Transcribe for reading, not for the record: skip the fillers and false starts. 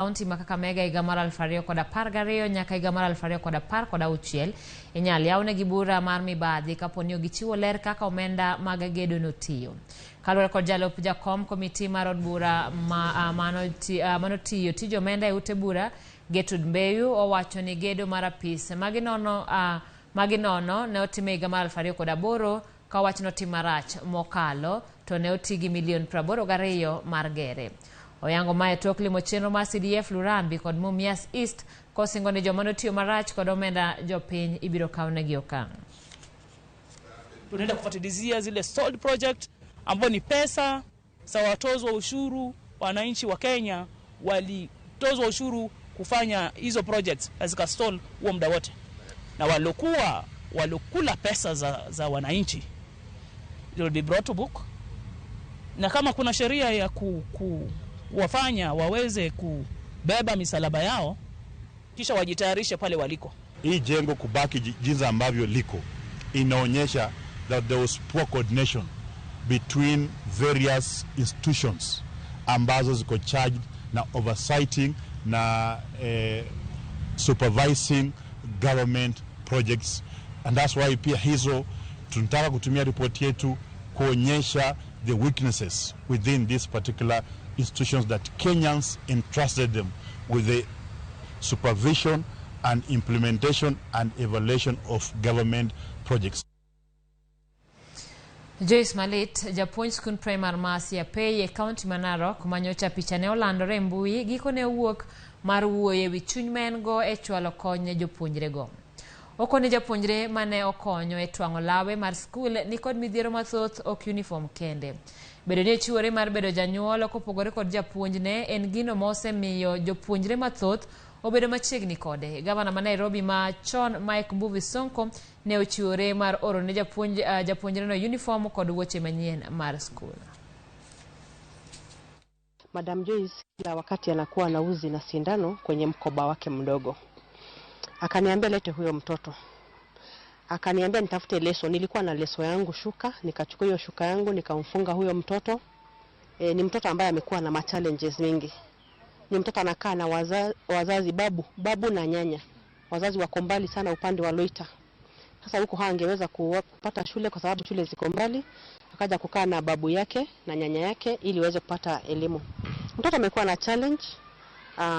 Kaunti ma Kakamega higa mar 2012 nyaka higa mar 2016 inyal yawnegi bura mar mibadhi kapo ni gichiwo ler kaka omenda mag gedo notiyo. Kaluwore kod jalup jakom komiti mar od bura manotiyo tij omenda e ute bura Gertrude Mbeyu owacho ni gedo mar apis maginono ne otim e higa mar 2008 ka wach notim marach mokalo to ne oti gi milion 82 mar gere. Oyango mae tok limo chenro mar CDF Lurambi kod Mumias East kosingo ni joma notiyo marach kod omenda jopiny ibiro kawnegi okang'. Tunaenda kufuatilizia zile stalled project ambao ni pesa za watozwa ushuru, wananchi wa Kenya walitozwa ushuru kufanya hizo projects na zikastall huo muda wote, na walokuwa walokula pesa za wananchi will be brought to book, na kama kuna sheria ya kuwafanya waweze kubeba misalaba yao kisha wajitayarishe pale waliko. Hii jengo kubaki jinsi ambavyo liko inaonyesha that there was poor coordination between various institutions ambazo ziko charged na oversighting na supervising government projects, and that's why pia hizo tunataka kutumia ripoti yetu kuonyesha the weaknesses within these particular institutions that Kenyans entrusted them with the supervision and implementation and evaluation of government projects. Joyce Malit, japuonj skund primar ma Siapei e kaunti ma Narok manyocha picha ne olandore e mbui gikone owuok mar wuoyo ewi chuny ma en go e chwalo kony ne jopuonjrego. Okoni japuonjre mane okonyo e twang'o lawe mar skul nikod midhiero mathoth ok uniform kende. Bedo ni ochiwore mar bedo janyuol kopogore kod japuonjne en gino ma osemiyo jopuonjre mathoth obedo machiegni kode. Gavana ma Nairobi ma chon Mike Mbuvi Sonko ne ochiwore mar oro ne japuonjreno uniform kod wuoche manyien mar skul. Madam Joyce kila wakati anakuwa na uzi na sindano kwenye mkoba wake mdogo. Akaniambia lete huyo mtoto. Akaniambia nitafute leso. Nilikuwa na leso yangu shuka, nikachukua hiyo shuka yangu nikamfunga huyo mtoto. Ni mtoto ambaye amekuwa na ma-challenges mingi. Ni mtoto anakaa na wazazi babu na nyanya. Wazazi wako mbali sana upande wa Loita. Sasa huko hangeweza kupata shule kwa sababu shule ziko mbali. Akaja kukaa na babu yake na nyanya yake ili waweze kupata elimu. Mtoto amekuwa na challenge.